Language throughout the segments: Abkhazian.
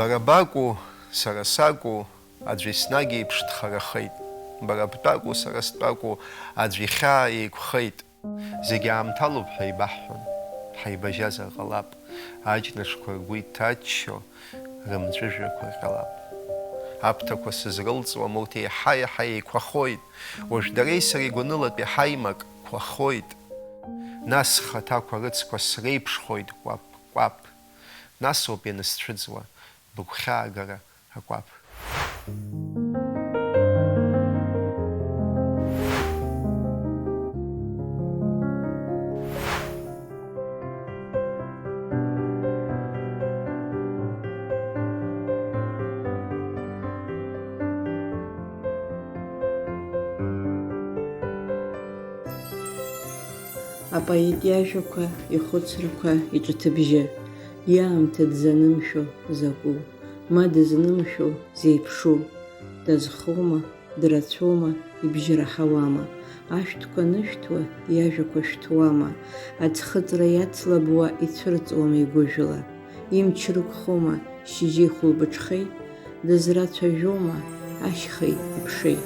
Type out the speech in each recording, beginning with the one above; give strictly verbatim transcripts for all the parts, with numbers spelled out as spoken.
Бара бакәу, сара сакәу, аӡә еснагь еиԥш дхарахеит. Бара бтәакәу, сара стәакәу, аӡә ихьаа еиқәхеит. Зегь аамҭалоуп ҳәа ибаҳҳәон, ҳаибажьазар ҟалап, аџьнышқәа ргәы иҭаччо рымҵәыжәҩақәа рҟьалап. Аԥҭақәа сызрылҵуам, урҭ еиҳа-еиҳа еиқәахоит, уажә дареи сареи гәанылатәи ҳаимак қәахоит. Нас схаҭақәа рыцқәа среиԥшхоит кәаԥ-кәаԥ, насоуп ианысцәыӡуа быгәхьаагара акәаԥ. Апоет иажәақәа, ихәыцрақәа, иҿыҭыбжьы, иаамҭа дзанымшәо закәу, ма дызнымшәо зеиԥшу, дазхоума, драцәоума, ибжьы раҳауама, ашәҭқәа анышәҭуа, иажәақәа шәҭуама, аӡхыҵра иацлабуа ицәырҵуама игәыжәла, имч рықәхома, шьыжьи хәылбыҽхеи, дызрацәажәома, ашьхеи аԥшеи.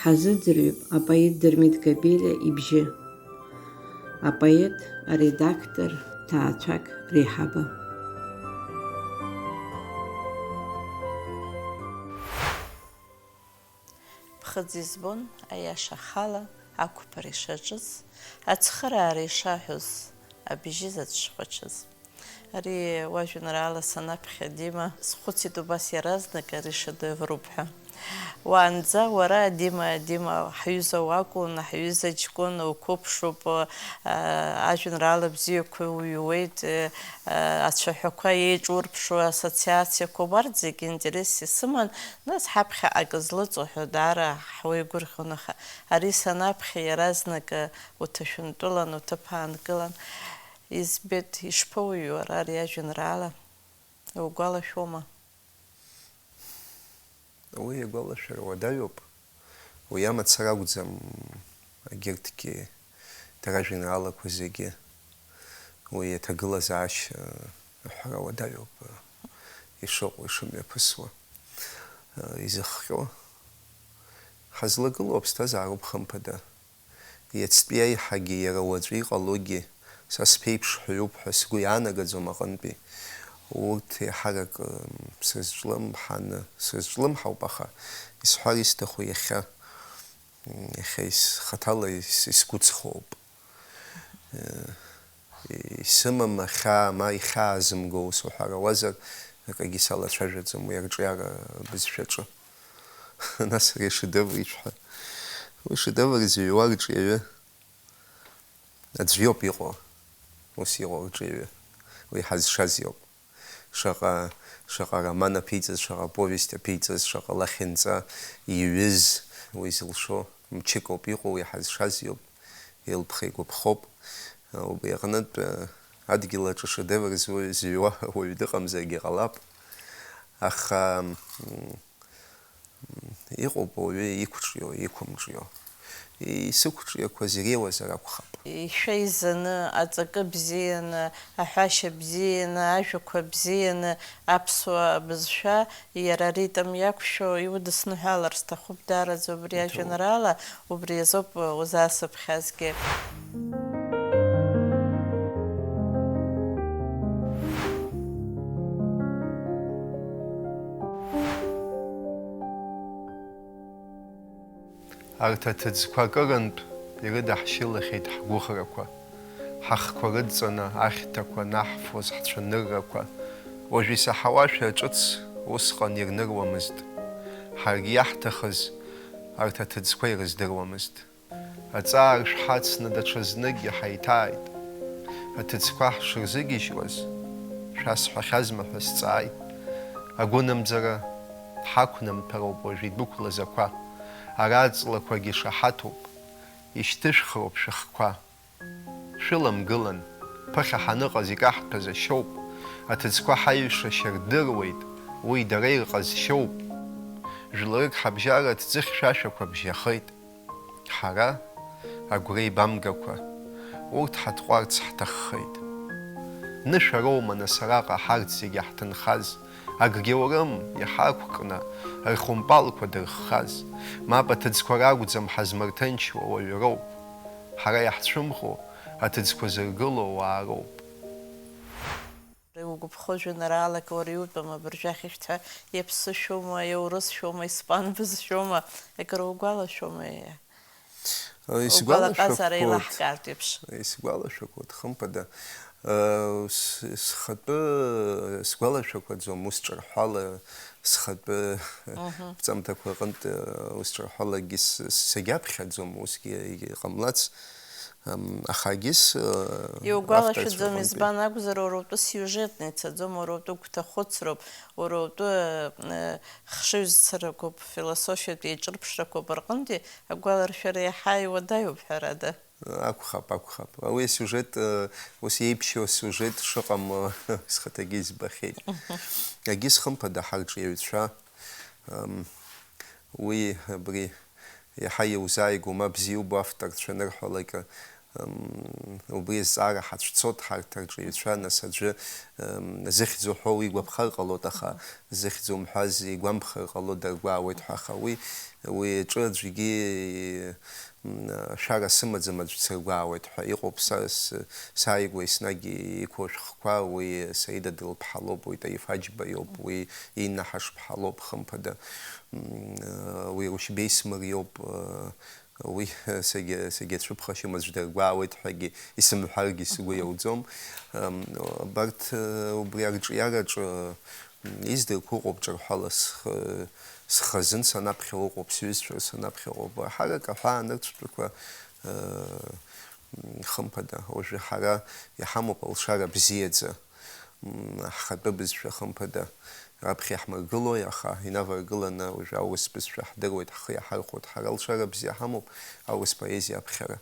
Ҳазыӡырҩып апоет Дырмит Габелиа ибжьы. Апоет, аредактор, ҭаацәак реиҳабы. Ԥхыӡ избон аиаша ахала ақәԥара ишаҿыз, ацхыраара ишаҳәоз, абжьы заҵә шхәаҽыз. Ари уажәеинраала санаԥхьа, Дима, схәыцит убас иаразнак ари шедевруп ҳәа. Уаанӡа уара, Дима, Дима, ҳҩыза уакәын, ҳҩыза ҷкәын, уқәыԥшуп, аа, ажәеинраала бзиақәа уҩуеит, аа, ацәаҳәақәа еиҿурԥшуа ассоциациақәа, убарҭ зегьы интересс исыман, нас ҳаԥхьаҟа акы злыҵуа ҳәа даара ҳуаҩгәырӷьон, аха ари санаԥхьа иаразнак уҭышәынтәылан, уҭыԥ аанкылан. Избеит, ишԥауҩуа ара ари ажәеинраала? Иугәалашәома? Уи агәалашәара уадаҩуп. Уи амацара акәӡам, егьырҭгьы дара ажәеинраалақәа зегьы. Уи аҭагылазаашьа аҳәара уадаҩуп, ишыҟоу, ишымҩаԥысуа, изыхҟьо. Ҳазлагылоу аԥсҭазаароуп, хымԥада. Иацтәи аиҳагьы, иара уаҵәы иҟалогьы, са сԥеиԥш ҳәаҩуп ҳәа сгәы иаанагаӡом аҟынтәи. Урҭ еиҳарак, м, срызҿлымҳаны, срызҿлымҳауп, аха исҳәар исҭаху иахьа, м, иахьа ис-, хаҭала ис-, исгәыҵхоуп. Э, исымам ахьаа, ма ихьаазымгоу суҳәарауазар, акагьы салацәажәаӡом уи арҿиара бызшәаҿы. Нас ари ашедевр ишәҳәа. Уи шедевр зыҩуа арҿиаҩы аӡә иоуп иҟоу. Ус иҟоу арҿиаҩы. Уи ҳазшаз иоуп. Шаҟа, шаҟа роман аԥиҵаз, шаҟа повесть аԥиҵаз, шаҟа лахьынҵа иҩыз, уи зылшо мчык ауп иҟоу, уи ҳазшаз иоуп, илԥха игәаԥхоуп. Убри аҟнытә, адгьыл аҿы шедевр зу-, зыҩуа уаҩ дыҟамзаргьы ҟалап. Аха, м, Иҟоуп ауаҩы иқәҿио, иқәымҿио. Исықәҿиақәаз иреиуазар акәхап. Ишәа изаны, аҵакы бзианы, аҳәашьа бзианы, ажәақәа бзианы, аԥсуа бызшәа иара аритм иақәшәо иудысныҳәалар сҭахуп даараӡа убри Иҭоуп. Ажәеинраала, убри азоуп узаасыԥхьазгьы. Арҭ аҭыӡқәа акырынтә ирыдаҳшьылахьеит ҳгәыӷрақәа, ҳахқәа рыдҵаны ахьҭақәа анаҳфоз ҳцәаныррақәа, уажә исаҳауашәа ҿыц усҟан ирныруамызт. Ҳаргьы иаҳҭахыз арҭ аҭыӡқәа ирыздыруамызт. Аҵаа ршәҳацны даҽазнык иҳаиҭааит. Аҭыӡқәа ҳшырзыгьежьуаз, шәасҳәахьазма ҳәа сҵааит. Агәынамӡара ҳақәнамҭәароуп уажә идәықәлаз ақәа. Ара аҵлақәагьы шаҳаҭуп. Ишьҭышәхроуп шәыхқәа. Шәыламгылан, ԥыхьа ҳаныҟаз икаҳҭәаз ашьоуп, аҭыӡқәа ҳаиҩшашьа рдыруеит, уи дара ирҟазшьоуп. Жәларык ҳабжьара аҭӡы хьшәашәақәа бжьахеит. Ҳара, агәра ибамгақәа, урҭ ҳатҟәарц ҳҭаххеит. Нышәароума нас араҟа ҳарҭ зегьы ҳҭынхаз? Акгьы аурым, иҳақәкны, рхәымпалқәа дырххаз, мап аҭыӡқәа ракәӡам ҳазмырҭынчуа уаҩроуп. Ҳара иаҳцәымӷу аҭыӡқәа зыргыло уаа роуп. Иугәаԥхо жәеинраалак уара иутәым абыржәы ахьышәҭҳәа, иаԥсышәоума, иаурысшәоума, испан бызшәоума, акыр угәалашәома? Угәалаҟазаара еилаҳкаартә еиԥш. Исгәалашәақәоит, хымԥада. Э, с-, схатәы сгәалашәақәаӡом, ус ҿырҳәала схатәы Мгм. ԥҵамҭақәа рҟынтә, э, ус ҿырҳәалагьы с-, с-, сагьаԥхьаӡом, усгьы егьҟамлац. Ам, аха егьыс, э, Иугәалашәаӡом, авторцәа рҟынтәи избан акәзар, уара утәы сиужетны ицаӡом, уара утәы гәҭахәыцроуп, уара утәы, э, хшыҩзцарақәоуп, философиатә еиҿырԥшрақәоуп рҟынтәи агәаларшәара иаҳа иуадаҩуп, ҳәарада. Акәхап, акәхап. Уи асиужет, э, ус еиԥшьоу асиужет шыҟам, э, схаҭагьы избахьеит. Мгм. Егьыс хымԥада ҳарҿиаҩцәа, ам, уи абри иаҳа иузааигәоу, ма бзиа иубо авторцәа анырҳәалак, ам, убри азҵаара ҳацәцоит ҳарҭ арҿиаҩцәа, нас аӡәы, ам, зыхьӡ уҳәо уигәаԥхар ҟалоит, аха зыхьӡ умҳәаз игәамԥхар ҟало даргәаауеит ҳәа, аха уи, уи аҿы аӡәгьы, м, ашәара сымаӡам аӡә дсыргәаауеит ҳәа иҟоуп, са с-, сааигәа еснагь иқәу ашәҟәқәа, уи Саида Дрылԥҳа лоуп, уи Таиф Аџьба иоуп, уи Инна Ҳашԥҳа лоуп, хымԥада, м, уи Рушьбеи Смыр иоуп, уи сегьа-, сегьацәыԥхашьом, аӡә даргәаауеит ҳәагьы исымҳәаргьы сгәы иауӡом. М, абарҭ, э, убри арҿиараҿы, м, издырқәо ыҟоуп ҿырҳәала схы, схазын санаԥхьа ыҟоуп, сҩызцәа санаԥхьа ыҟоуп. Ҳарак аҳәаа нырцәтәқәа, э, м, хымԥада, уажәы ҳара иҳамоуп алшара бзиаӡа. М, ҳхатәы бызшәа, хымԥада, раԥхьа иаҳмыргылои, аха инаваргыланы уажәы аурыс бызшәа ҳдыруеит, ҳхы иаҳархәоит. Ҳара алшара бзиа ҳамоуп аурыс поезиа аԥхьара.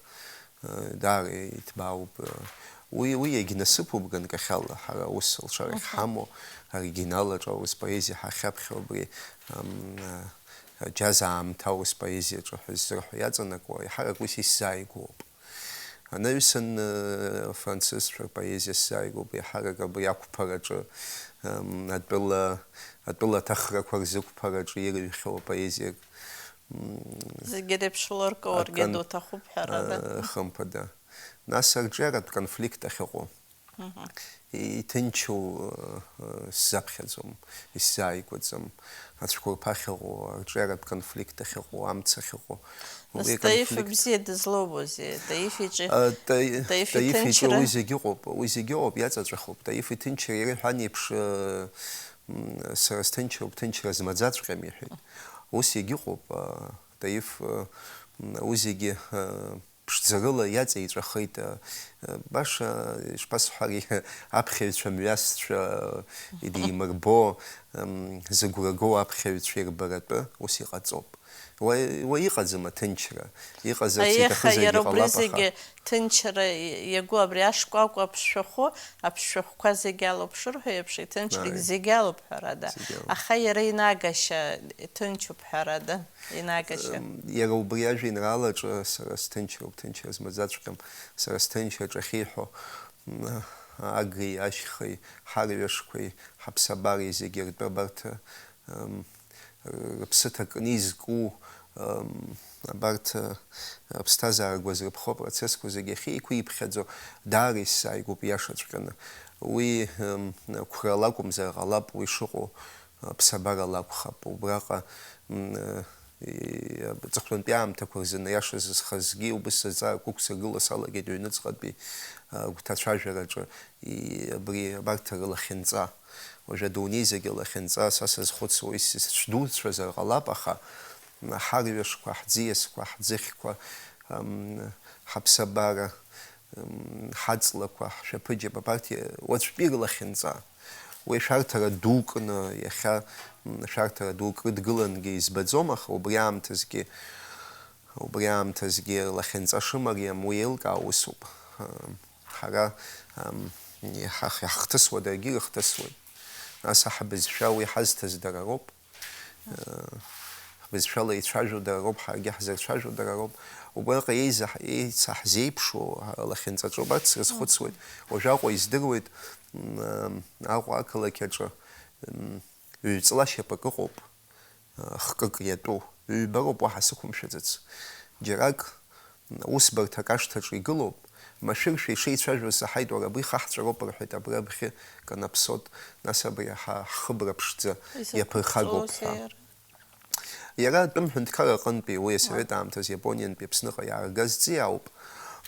Э, даара иҭбаауп. Уи, уи иагьнасыԥуп ганкахьала, ҳара ус алшарахь Мгм. ҳамоу, оригинал аҿы аурыс поезиа ҳахьаԥхьо абри, ам, э, аџьаз аамҭа аурыс поезиаҿы ҳәа ззырҳәо иаҵанакуа, еиҳарак уи са исзааигәоуп. Анаҩсан, э, францызцәа рпоезиа сзааигәоуп, еиҳарак абри ақәԥараҿы, м, атәыла, атәыла аҭахрақәа рзықәԥараҿы ирыҩхьоу апоезиа, м, Зегьы реиԥш лыркуаргьы акан-, дуҭахуп, ҳәарада. э, хымԥада. Нас арҿиаратә конфликт ахьыҟоу. Мгм. Иҭынчу, э, э, сзаԥхьаӡом, исзааигәаӡам. Ацәқәырԥа ахьыҟоу, арҿиаратә конфликт ахьыҟоу, амца ахьыҟоу. Нас Убри Таиф конфликт бзиа дызлоубозеи? Таиф иҿы, А, Таи-, Таиф Таиф иҿы иҭынчра? Уи зегьы ыҟоуп, уи зегьы ыҟоуп, иаҵаҵәахуп. Таиф иҭынчра иара иҳәан еиԥш, э, м, сара сҭынчроуп, ҭынчра змаӡаҵәҟьам, иҳәеит. Ус иагьыҟоуп, а, Таиф, э, м, уи зегьы, э, ԥшӡарыла иаҵеиҵәахеит, э, э, баша, ишԥасҳәари, аԥхьаҩцәа мҩасцәа, э, идимырбо, м, зыгәра гоу аԥхьаҩцәа ирбаратәы ус иҟаҵоуп. Уа, уа иҟаӡам аҭынчра. Иҟазарц Аиеха, иҭахызаргьы иара убри ҟалап, аха зегьы ҭынчра иагу абри ашкәакәа аԥшшәахәы, аԥшшәахәқәа зегьы алоуп шырҳәо еиԥш, иҭынчрагь Ааи. Зегьы алоуп, ҳәарада. Зегьы алоуп. Аха иара инагашьа ҭынчуп, ҳәарада, инагашьа. М, иара убри ажәеинраалаҿы сара сҭынчроуп, ҭынчра змаӡаҵәҟьам, сара сҭынчра ҿахьиҳәо, м, агреи, ашьхеи, ҳарҩашқәеи, ҳаԥсабареи зегьы ртәы абарҭ, м, рыԥсы ҭакны изку, м, абарҭ, аԥсҭазаара гәазырԥхо апроцессқәа зегьы ахьеиқәиԥхьаӡо, даара исзааигәоуп иашаҵәҟьаны. Уи, м, қәрала акәымзар ҟалап, уи шыҟоу аԥсабарала акәхап. Убраҟа, м, э, и-, аҵыхәтәантәи аамҭақәа рзы, аиаша зызхазгьы, убыс азҵаарақәа ықәсыргыло салагеит аҩныҵҟатәи, а, агәҭацәажәараҿы, и-, абри абарҭ рылахьынҵа. Уажәы адунеи зегьы алахьынҵа, са сазхәыцуа, уи сшәдуцәазар ҟалап, аха ҳарҩашқәа, ҳӡиасқәа, ҳӡыхьқәа, ам, ҳаԥсабара, м, ҳаҵлақәа, ҳшәаԥыџьаԥ, абарҭ уаҵәтәи рлахьынҵа. Уи шәарҭара дукны, иахьа, м, шәарҭара дук рыдгылангьы избаӡом, аха убри аамҭазгьы, Убри аамҭазгьы лахьынҵа шымариам уи еилкаау усуп. Ҳара, ам, иҳах-, иаҳхҭысуа даргьы ирыхҭысуеит. Нас ҳбызшәа уи ҳазҭаз дара роуп. Ҳбызшәала еицәажәо дара роуп, ҳаргьы ҳзырцәажәо дара роуп. Убраҟа еиза-, еицаҳзеиԥшу лахьынҵаҿы убарҭ срызхәыцуеит. Уажәаҟа издыруеит, м, Аҟәа ақалақь аҿы, м, ҩ-ҵла шьапык ыҟоуп, ы, хкык иатәу. Ҩба роуп, уаҳа сықәымшәаӡац. Џьарак, м, усбарҭак ашҭаҿы игылоуп, машәыршәа ишеицәажәоз саҳаит, уара абри хаҳҵәароуп рҳәеит, абри абӷьы канаԥсот, нас абри ҳа-, ҳхыбра ԥшӡа иаԥырхагоуп ҳәа. Иара атәым ҳәынҭқар аҟынтәи, уи асовет аамҭазы Иапониантәи Аԥсныҟа иааргаз ҵиаауп.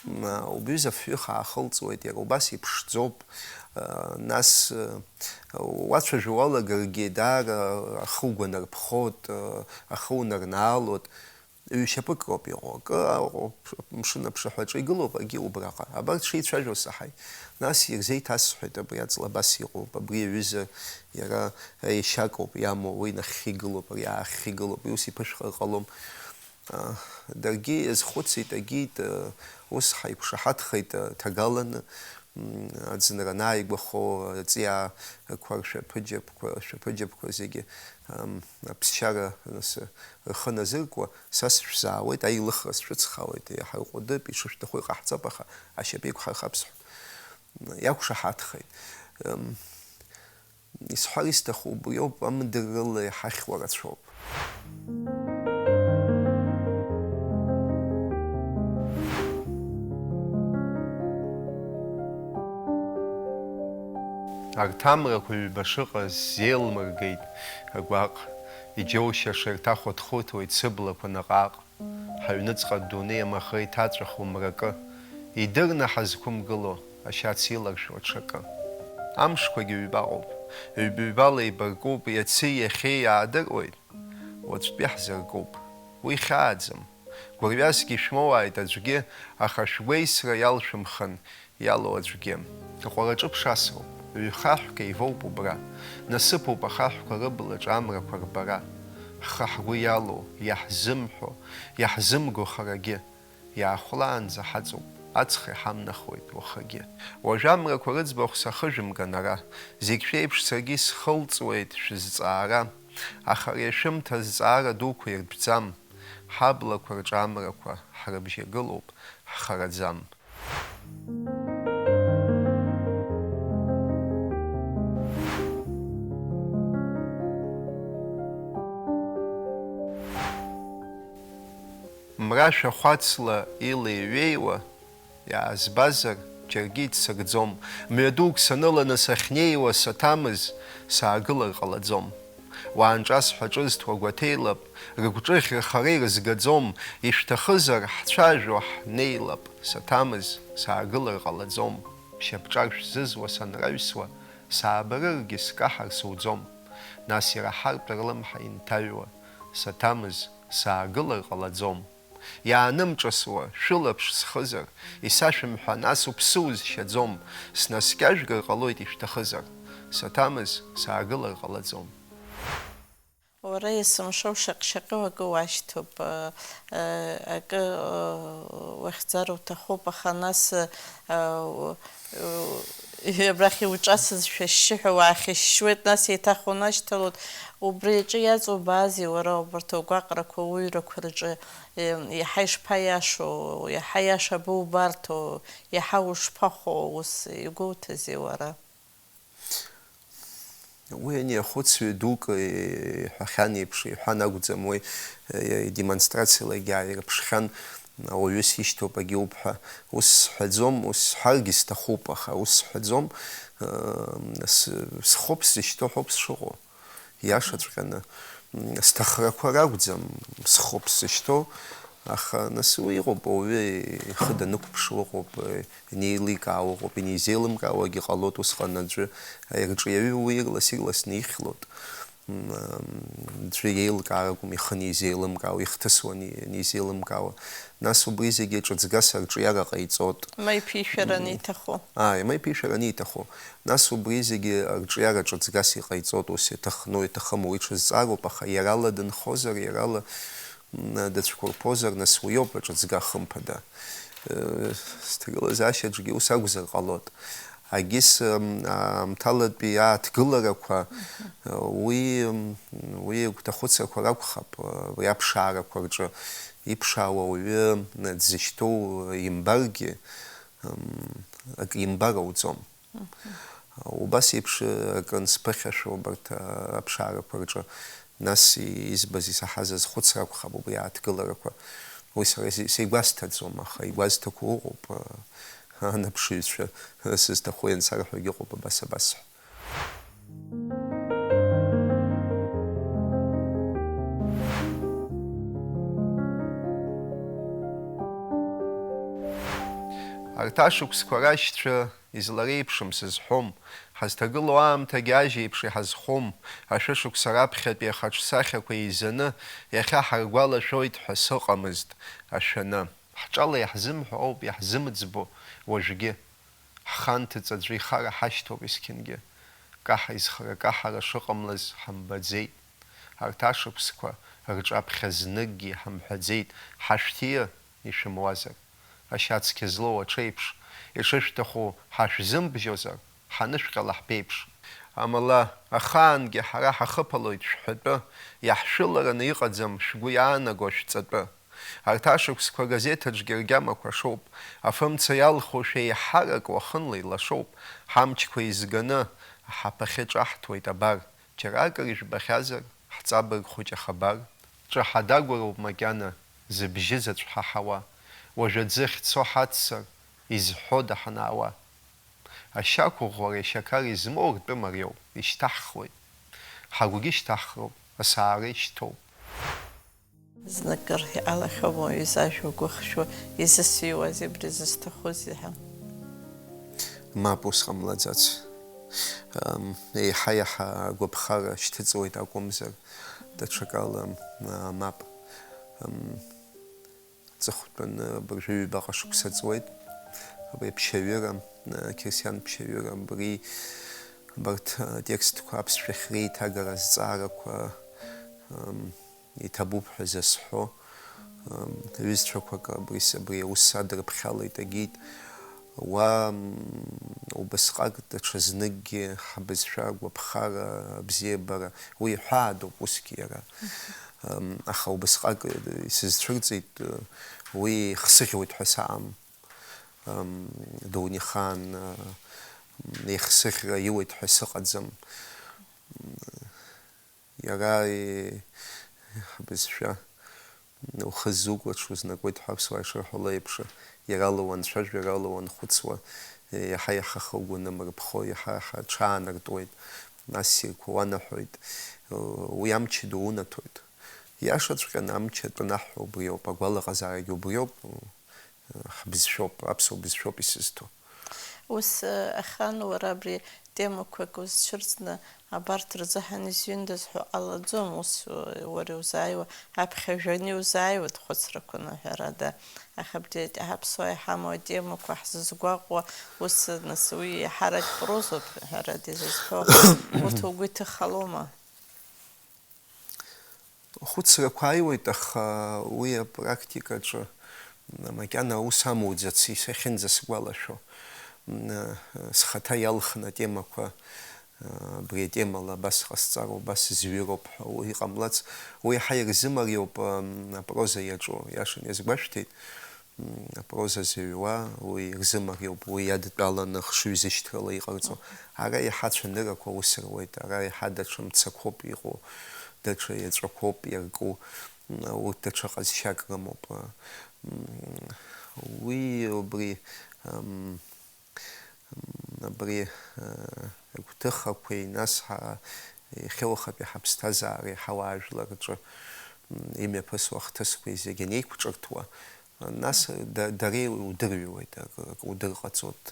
М, убҩыза афҩы хаахылҵуеит, иара убас иԥшӡоуп. Ы, нас, ы, уацәажәо уалагаргьы, даара ахы угәанарԥхоит, ы, ахы унарнаалоит. Ҩ-шьапык роуп иҟоу. Акы аҟоуп, мшын аԥшаҳәаҿы игылоуп, акгьы убраҟа. Абарҭ шеицәажәо саҳаит. Нас ирзеиҭасҳәеит, абри аҵла абас иҟоуп, абри аҩыза иара еишьакоуп иамоу, уи нахьхьи гылоуп, ари аахьхьи гылоуп, уи ус иԥышәхар ҟалом. А, даргьы иазхәыцит, агьит, а, ус ҳаиқәшаҳаҭхеит, а, ҭагаланы, м, аӡынра анааигәахо, аҵиаақәа ршәаԥыџьаԥқәа, шәаԥыџьаԥқәа зегьы, ам, аԥсшьара, нас, рхы назыркуа, са сышәзаауеит, аилыхра сшәыцхраауеит, иҳарҟәыдып, ишышәҭаху иҟаҳҵап, аха ашьапеиқәҳархап сҳәеит. Иақәшаҳаҭхеит. Ам, Исҳәар исҭаху убриоуп, амдыррыла иҳахьуа рацәоуп. Арҭ амрақәа ҩба шыҟаз сзеилмыргеит агәаҟ, иџьоушьаша ирҭахәыҭхәыҭуеит сыблақәа наҟ-ааҟ. Ҳаҩныҵҟа адунеи амаӷа иҭаҵәаху мракы, идырны ҳазқәымгыло ашьац иларшәуа ҽакы. Амшқәагьы ҩбаҟоуп, ҩба-ҩбала еибаркуп, иаци иахьеи иаадыруеит, уаҵәтәи ҳзыркуп. Уи хьааӡам. Гәырҩасгьы шәмоуааит аӡәгьы, аха шәгәеисра иалшәымхан, иалоу аӡәгьы. Аҟәараҿы ԥшасроуп, ҩ-хаҳәк еивоуп убра, насыԥуп ахаҳәқәа рыблаҿ амрақәа рбара. Ҳхы ҳгәы иалоу, иаҳзымҳәо, иаҳзымго харагьы, иаахәлаанӡа ҳаҵоуп, аҵх иҳамнахуеит уахагьы. Уажә амрақәа рыӡбахә сахыжәымган ара, зегь шәеиԥш саргьы исхылҵуеит шәызҵаара, аха ари ашәымҭа азҵаара дуқәа иртәӡам, ҳаблақәа рҿы амрақәа ҳрыбжьагылоуп, ҳхараӡам. Мра шәахәацла илеиҩеиуа иаазбазар, џьаргьы иццакӡом. Мҩадук саныланы сахьнеиуа саҭамыз, саагылар ҟалаӡом. Уаанҿасҳәа ҿызҭуа гәаҭеилап, рыгәҿыӷьра хара ирызгаӡом, ишәҭахызар, ҳцәажәо ҳнеилап, саҭамыз, саагылар ҟалаӡом. Шьапҿаршә зызуа санраҩсуа, саабарыргьы скаҳар суӡом. Нас ираҳартә рлымҳа инҭаҩуа, саҭамыз, саагылар ҟалаӡом. Иаанымҿасуа, шәылаԥш схызар, исашәымҳәа, нас уԥсы узшьаӡом, снаскьажәгар ҟалоит ишәҭахызар, саҭамыз, саагылар ҟалаӡом. Уара есымша ушаҟь-шаҟьо акы уашьҭоуп, э, э, акы, э, уахьӡар уҭахуп, аха нас, э, у-, у-, абрахь иуҿасызшәа ашьшьыҳәа уаахьышьшьуеит, нас еиҭах унашьҭалоит. Убри аҿы иаҵубаазеи уара убарҭ угәаҟрақәа уҩрақәа рҿы, э, иаҳа ишԥаиашоу, иаҳа иаша абоубарҭоу, иаҳа ушԥахәо, ус игәоуҭазеи уара? Уи ани ахәыцҩы дук иҳәахьан еиԥш, иҳәан акәӡам, уи, э, демонстрациалагьы ааирԥшхьан, ауаҩы сишьҭоуп, агьоуп ҳәа. Ус сҳәаӡом, ус сҳәаргьы сҭахуп, аха ус сҳәаӡом, э, с-, схоуп сзышьҭоу ҳәоуп сшыҟоу. Иашаҵәҟьаны, м, сҭахрақәа ракәӡам, схоуп сзышьҭоу, аха нас уи иҟоуп, ауаҩы ихы данықәԥшуа ыҟоуп, э, инеиликаауа ыҟоуп, инеизеилымкаауагьы ҟалоит усҟан аӡәы, э, ирҿиаҩы уи ирлас-ирласны ихьлоит. М, аӡәы иеилкаар акәым, ихы анизеилымкаауа, ихҭысуа ани-, анизеилымкаауа. Нас убри зегьы ҿыҵгас арҿиара ҟаиҵоит. Ма иԥишәара аниҭаху. Ааи, ма иԥишәара аниҭаху. Нас убри зегьы арҿиара ҿыҵгас иҟаиҵоит, ус иаҭахну, иаҭахыму, уи ҽызҵаароуп, аха иарала дынхозар, иарала, дыцәқәырԥозар, нас уиоуп аҿыҵга, хымԥада. Сҭагылазаашьаҿгьы ус акәзар ҟалоит. Агьыс, м, аамҭалатәи ааҭгыларақәа, уи, м, уи агәҭахәыцрақәа ракәхап, абри аԥшаарақәа рҿы иԥшаауа ауаҩы дзышьҭоу имбаргьы, м, акы имбар ауӡом. Убас еиԥш акы ансԥыхьашәо убарҭ аԥшаарақәа рҿы, нас избаз, исаҳаз азхәыцра акәхап убри ааҭгыларақәа. Уи сара зи-, сеигәасҭаӡом, аха игәазҭақәо ыҟоуп, анаԥшыҩцәа сызҭаху иансарҳәогьы ыҟоуп, абас, абас ҳәа. Арҭ ашықәсқәа рашьцәа излареиԥшым сызҳәом, ҳазҭагылоу аамҭагьы ажьеиԥш иҳазхом, ашәышықәса раԥхьатәи ахаҿсахьақәа еизаны, иахьа ҳаргәалашәоит ҳәа сыҟамызт, ашәаны. Ҳҿала иаҳзымҳәо ауп иаҳзымӡбо уажәгьы. Ҳхы анҭыҵ аӡәы ихара ҳашьҭоуп есқьынгьы. Каҳа изхара каҳара шыҟамлаз ҳамбаӡеит. Арҭ ашықәсқәа рҿаԥхьа зныкгьы иҳамҳәаӡеит, ҳашәҭиа, ишәымуазар. Ашьацқьа злоу аҽеиԥш, ишышәҭаху ҳашәзымбжьозар, ҳанышәҟьала ҳԥеиԥш. Амала, ахаангьы ҳара ҳахыԥалоит шәҳәатәы, иаҳшәылараны иҟаӡам шәгәы иаанаго шәҵатәы. Арҭ ашықәсқәа агазеҭ аҿгьы ргьамақәа шоуп, афымца иалхушәа еиҳарак уахынла илашоуп, ҳамчқәа еизганы, ҳаԥахьы ҿаҳҭуеит абар, џьара акыр ижәбахьазар, ҳҵабырг хәыҷ ахабар? Ҿаҳа-дагәароуп макьана зыбжьы заҵә ҳаҳауа, уажә аӡы ахьцо ҳаццар, изҳәода ҳанаауа? Ашьақәыӷәӷәареи ашьақари змоу ртәы мариоуп, ишьҭаҳхуеит. Ҳагәгьы шьҭаҳхроуп, асаара ишьҭоуп. Зныкыр иҟалахьоума уаҩы изажәуа гәыхшәо, изысҩуазеи, абри зысҭахузеи ҳәа? Мап, ус ҟамлаӡац. Ам, еиҳа-еиҳа агәаԥхара шьҭыҵуеит акәымзар, даҽакала, а, мап. Ам, ҵыхәтәаны абыржәы ҩбаҟа шықәса ҵуеит. Абри аԥшьаҩыра, а, қьырсиан ԥшьаҩыра, абри, абарҭ атекстқәа аԥсшәахь реиҭагара азҵаарақәа, ам, иҭабуп ҳәа зысҳәо, ам, ҩызцәақәак абри с-, абри аус садырԥхьалеит, агеит. Уа, м, убасҟак даҽазныкгьы ҳбызшәа агәаԥхара, абзиабара, уи иҳәаадоуп усгьы иара. Ам, аха убасҟак исызцәырҵит, уи ихсыӷьуеит ҳәа саам. Ам, дунеихаан, а, ихсыӷьра иуеит ҳәа сыҟаӡам. Иара, и-, ҳбызшәа ухы ззукәаҽу знакуеит ҳәа аԥсуаа ишырҳәало еиԥш, иара ала уанцәажәо, иара ала уанхәыцуа, иаҳа-иаҳа ахы угәы анымырԥхо, иаҳа-иаҳа аҽаанартуеит, ассирқәа уанаҳәоит, уи амчы ду унаҭоит. Иашаҵәҟьаны амч атәы анаҳҳәо убриоуп, агәалаҟазаарагьы убриоуп, ҳбызшәоуп, аԥсуа бызшәоуп исызҭо. Ус, э, ахан уара абри темақәак узцәырҵны, абарҭ рзыҳәан изҩындаз ҳәа ҟалаӡом, ус, э, уара иузааиуа, аԥхьа жәаны иузааиуеит хәыцрақәа, ҳәарада. Аха абри аԥсуаа иҳамоу атемақәа ҳзызгәаҟуа, ус, нас, уи еиҳарак прозоуп, ҳәарада, изызҳәо, урҭ угәы иҭыхалома? Хәыцрақәа ааиуеит, аха уи апрактикаҿы макьана аус амуӡац, исахьынӡасгәалашәо. Схаҭа иалхны атемақәа, абри атемала абас ҟасҵароуп, абас зҩыроуп ҳәа уи иҟамлац. Уи иаҳа ирзымариоуп апроза иаҿу, иашан иазгәашәҭеит. М, апроза зыҩуа, уи ирзымариоуп, уи иадтәаланы хшыҩзышьҭрала иҟарҵо. Ара иаҳа ацәаныррақәа ус руеит, ара иаҳа даҽа мцақәоуп иҟоу, даҽа иаҵәақәоуп иарку, м, урҭ даҽа ҟазшьак рымоуп. М, уи убри, ам, м, абри, а, агәҭыхақәеи, нас ҳа-, иахьа уахатәи ҳаԥсҭазаареи ҳауаажәлар рҿы, м, имҩаԥысуа ахҭысқәеи зегьы анеиқәҿырҭуа, Нас да-, дара удырҩуеит, акы, акы удырҟаҵоит.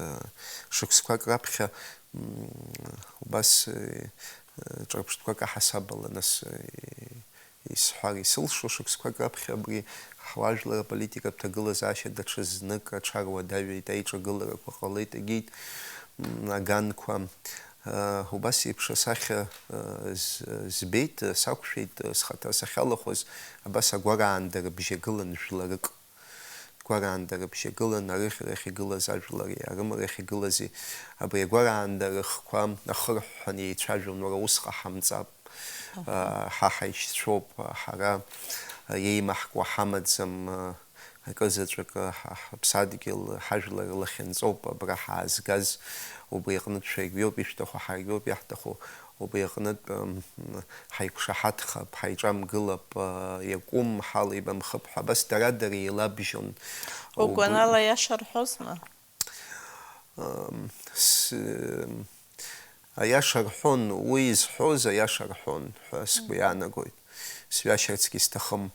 Шықәсқәак раԥхьа, м, убас, э, ҿырԥштәқәак аҳасабала, нас, э, исҳәар исылшо, шықәсқәак раԥхьа абри ҳуаажәлар аполитикатә ҭагылазаашьа даҽа знык аҽаруадаҩит, аиҿагыларақәа ҟалеит, егьит, м, аганқәа, Убас еиԥш асахьа збеит, сақәшәеит схаҭа сахьалахәыз, абас агәараанда рыбжьагылан жәларык. Гәараанда рыбжьагылан, арыӷьарахь игылаз ажәлари арымарахь игылази, абри агәараанда рыхқәа ахырҳәҳәан еицәажәон, уара ус ҟаҳамҵап, ҳа ҳаишьцәоуп, ҳара еимаҳкуа ҳамаӡам, акы заҵәык ҳа ҳаԥсадгьыл, ҳажәлар рылахьынҵоуп абра ҳаазгаз, убри аҟнытә шәаргьы иоуп ишәҭаху, ҳаргьы иоуп иаҳҭаху, убри аҟнытә ҳаиқәшаҳаҭхап, ҳаиҿамгылап, иакәым ҳалеибамхып ҳәа, абас дара-дара еилабжьон. Угәанала аиаша рҳәозма? Аиаша рҳәон, уи изҳәоз аиаша рҳәон ҳәа сгәы иаанагоит. Сҩашьарцгьы сҭахым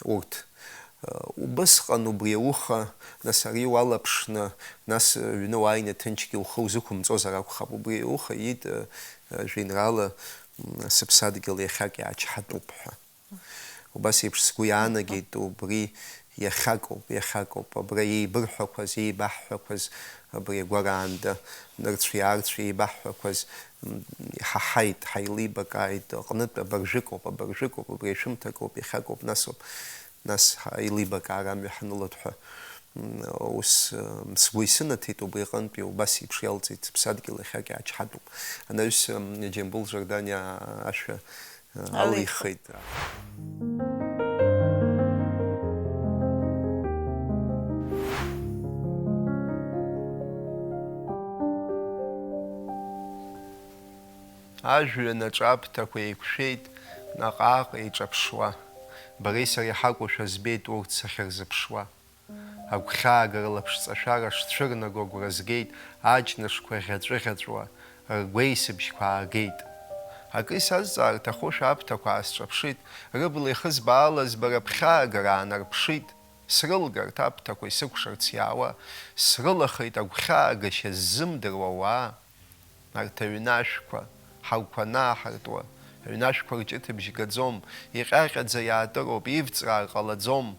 урҭ. Убысҟан убри ауха, нас, ари уалаԥшны, нас, аҩны уааины ҭынчгьы ухы узықәымҵозар акәхап. Убри ауха иит, жәеинраала, сыԥсадгьыл иахьак иаачҳатәуп ҳәа. Убас еиԥш сгәы иаанагеит, убри иахьакоуп, иахьакоуп. Абра еибырҳәақәаз, еибаҳҳәақәаз, абри агәараанда, нырцә-аарцә еибаҳҳәақәаз, м, иҳаҳаит, ҳаилибакааит, аҟнытә абыржәыкоуп, абыржәыкоуп, убри ашәымҭакоуп, иахьакоуп, насоуп, нас ҳаилибакаара амҩа ҳанылоит ҳәа, м, ус, м, сгәы исынаҭеит, убри аҟынтәи убас еиԥш иалҵит, сыԥсадгьыл иахьак иаачҳатәуп. Анаҩс, м, Џьамбул Џьорданиа ашәа алихит. Ажәҩан аҿы аԥҭақәа еиқәшәеит, наҟ-ааҟ еиҿаԥшуа. Бареи сареи ҳакәушәа збеит урҭ сахьырзыԥшуа. Агәхьаагара лаԥшҵашәара шцәырнаго агәра згеит, аџьнышқәа ӷьаҵәы-ӷьаҵәуа, ргәеисыбжьқәа аагеит. Акы исазҵаар рҭахушәа аԥҭақәа аасҿаԥшит, рыбла ихызбаалаз бара бхьаагара аанарԥшит. Срылгарҭ аԥҭақәа исыкәшарц иаауа, срылахеит агәхьаагашьа ззымдыруа ауаа. Арҭ аҩны ашәқәа, ҳагәқәа анааҳартуа, аҩны ашәқәа рҷыҭыбжь гаӡом, иҟьаҟьаӡа иаатыроуп, ивҵраар ҟалаӡом.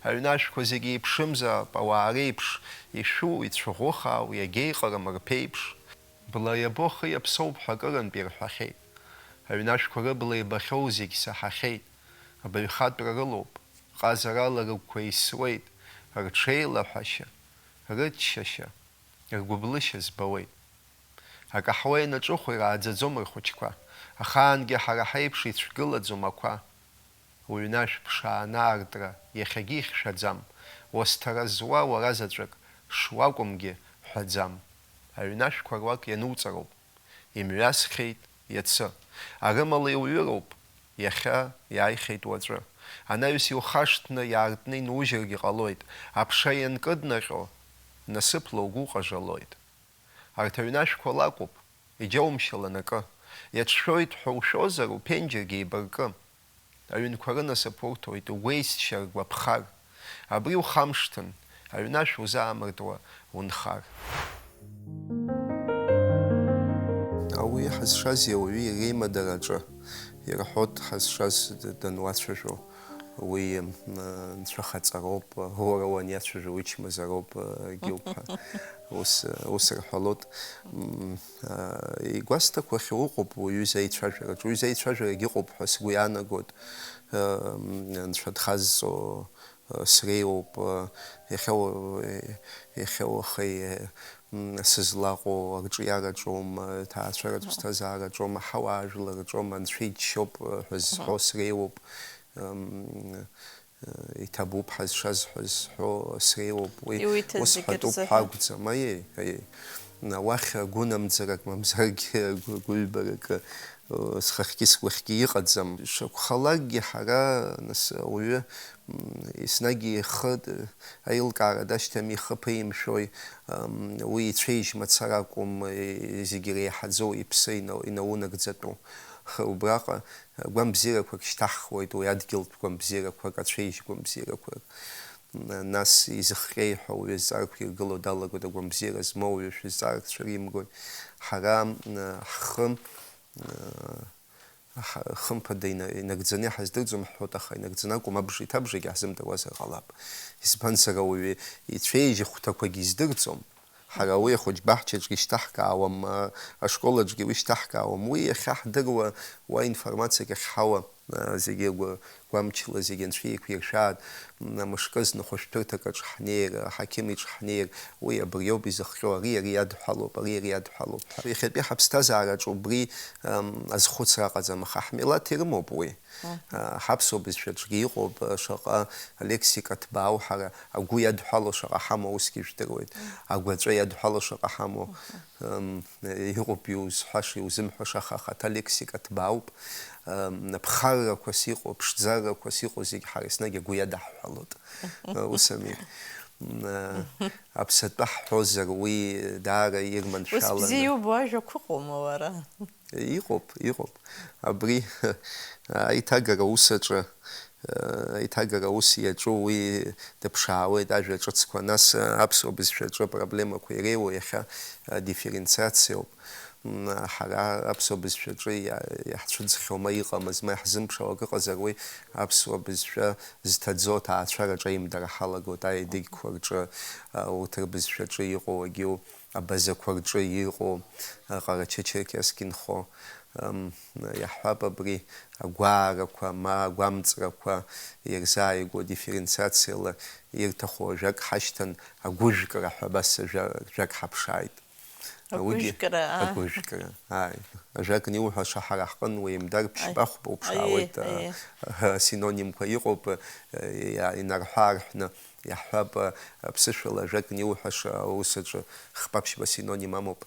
Аҩны ашәқәа зегьы еиԥшымзаап, ауаа реиԥш, ишәу, ицәӷәыхаау, иагьеиҟарам рԥеиԥш. Бла иабо хы иаԥсоуп ҳәа акырынтә ирҳәахьеит. Аҩны ашәқәа рыбла ибахьоу зегь саҳахьеит. Абаҩхатәра рылоуп, ҟазарала рыгәқәа еисуеит, рҽеилаҳәашьа, рыччашьа, ргәыблышьа збауеит. Акаҳуа ианаҿыхәо ирааӡаӡом рхәыҷқәа, ахаангьы ҳара ҳаиԥш ицәгылаӡом ақәа. Уҩны ашә ԥшааны аартра иахьагьы ихьшәаӡам, уасҭара зуа уара заҵәык шуакәымгьы ҳәаӡам. Аҩны ашәқәа руак иануҵароуп. Имҩасхьеит иацы. Арымала иуҩыроуп, иахьа иааихьеит уаҵәы. Анаҩс иухашҭны, иаартны инужьыргьы ҟалоит, аԥша ианкыднаҟьо, насыԥла угәы ҟажалоит. Арҭ аҩны ашәқәа лакәуп, иџьаумшьалан акы. Иаҿшәоит ҳәа ушәозар, уԥенџьыргьы еибаркы. Аҩнқәа рынасыԥ урҭоит, угәеисшьар, гәаԥхар. Абри ухамшҭын, аҩны ашә узаамыртуа унхар. Ауаҩы ҳазшаз иауаҩы иреимадараҿы ирҳәоит ҳазшаз д-, дануацәажәо. Уи, м, нцәахаҵароуп, уара уаниацәажәо уи чмазароуп, егьоуп ҳәа. Ус, ус рҳәалоит. М, а, игәасҭақәахьоу ыҟоуп уаҩы изеицәажәараҿы. Уаҩы изеицәажәарагь ыҟоуп ҳәа сгәы иаанагоит. М, Анцәа дхазҵо, а, среиуоуп, а, иахьа уа-, иахьа уаха, м, сызлаҟоу арҿиараҿоума, аҭаацәаратә ԥсҭазаараҿома, ҳауаажәларраҿома, Анцәа иџьшьоуп, а, ҳәа зҳәо среиуоуп. М, Иҭабуп ҳазшаз ҳәа зҳәо среиуоуп, уи иуиҭаз ус зегьы ҳәатәуп рзыҳәа ҳәа акәӡам, аиеи, аиеи. Уахь агәынамӡарак мамзаргьы агәыҩбарак, э, схахьгьы сгәахьгьы иҟаӡам. Шакәхалакгьы ҳара, нас, ауаҩы, м, еснагь ихы, аилкаара дашьҭам, ихы ԥеимшәои, ам, уи ицәеижь мацара акәым, э, зегьы иреиҳаӡоу иԥсы ина-, инаунагӡатәу. Убраҟа гәамбзиарақәак шьҭаҳхуеит, уи адгьылтә гәамбзиарақәак, ацәеижь гәамбзиарақәак. Нас изыхҟьеи ҳәа уаҩы зҵаарақәа иргыло далагоит, агәамбзиара змоу уаҩы шәызҵаарақәа цәыримгои. Ҳара, м, ҳхы, м, ҳа-, хымԥада ина-, инагӡаны иҳаздырӡом ҳҳәоит, аха инагӡаны акәым, абжа иҭабжагьы ҳзымдыруазар ҟалап. Избанзар, ауаҩы ицәеижь ахәҭақәагьы издырӡом. Ҳара уи ахәыҷбаҳчаҿгьы ишьҭаҳкаауам, а, ашкол аҿгьы уи шьҭаҳкаауам. Уи иахьа ҳдыруа, уа информациак ахьҳауа, а, зегьы гәа-, гәамчла зегьы анцәа еиқәиршәааит, м, мышкы зны хәышәтәырҭак аҿы ҳнеир, аҳақьым иҿы ҳнеир, уи абриоуп изыхҟьо, ари, ари иадҳәалоуп, ари, ари иадҳәалоуп. Иахьатәи ҳаԥсҭазаараҿы убри, ам, азхәыцра ыҟаӡам, аха ҳмилаҭ ирымоуп уи. Мгм. А, ҳаԥсуа бызшәаҿгьы иҟоуп, а, шаҟа лексика ҭбаау ҳара, агәы иадҳәало шаҟа ҳамоу усгьы жәдыруеит, Мгм. агәаҵәа иадҳәало шаҟа ҳамоу. Мгм. Ам, иҟоуп иузҳәаша, иузымҳәаша, аха ахаҭа лексика ҭбаауп. Ам, ԥхаррақәас иҟоу, ԥшӡаррақәас иҟоу зегь ҳара еснагь агәы иадаҳҳәалоит. Мгм. А, ус ами. М, а, Мгм. Аԥсатәы ҳҳәозар, уи даара Ус ирманшәаланы. Бзиа иубо ажәақәа ыҟоума уара? Иҟоуп, иҟоуп. Абри аиҭагара аус аҿы, аиҭагара аус иаҿу уи дыԥшаауеит ажәа ҿыцқәа, нас аԥсуа бызшәаҿы апроблемақәа иреиуоу иахьа адифференциациоуп. М, ҳара аԥсуа бызшәаҿы иа-, иаҳцәыӡхьоу ма иҟамыз, ма иаҳзымԥшаауа акы ыҟазар, уи аԥсуа бызшәа зҭаӡо аҭаацәараҿы аимдара ҳалагоит, аедыгьқәа рҿы, а, урҭ рбызшәаҿы иҟоу агьу. Абазақәа рҿы иҟоу, а, Ҟарачы-Черқьеск инхо, ам, иаҳҳәап, абри агәаарақәа, ма агәамҵрақәа ирзааигәоу дифференциациала ирҭаху ажәак ҳашьҭан, агәыжәкра ҳәа абас ажәа-, ажәак ҳаԥшааит. Уигьы Агәыжәкра, аа. Агәыжәкра, ааи. Ажәак аниуҳәаша, ҳара ҳҟын уеимдар, Аи. Ԥшьба-хәба уԥшаауеит, Аиеи, а, аиеи. А, синонимқәа иҟоуп, а, иа-, инарҳәы-аарҳәны. Иаҳҳәап, аԥсышәала ажәак аниуҳәаша, аус аҿы хԥа-ԥшьба синоним амоуп.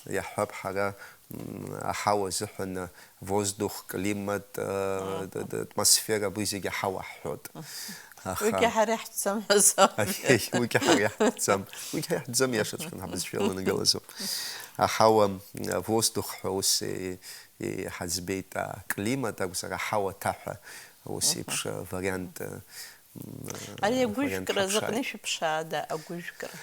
Иаҳҳәап, ҳара, м, аҳауа азыҳәан воздух, климат, а, Аҳа. д-, д-, атмосфера, абри зегьы аҳауа ҳҳәоит. Аха Уигьы ҳара иаҳтәӡам ҳәа сауҳәеит. Уигьы ҳара иаҳтәӡам. Уигьы иаҳтәӡам, иашаҵәҟьаны ҳабызшәа иаланагалазоуп. Аҳауа, м, воздух ҳәа ус и-, иҳаӡбеит, а, климат акәзар, аҳауа ҭаҳәа ус Аҳа. Еиԥш, а, вариант, а, Ари агәыжәкра вариант заҟа ҳаԥшааит. Ишәыԥшаада, агәыжәкра?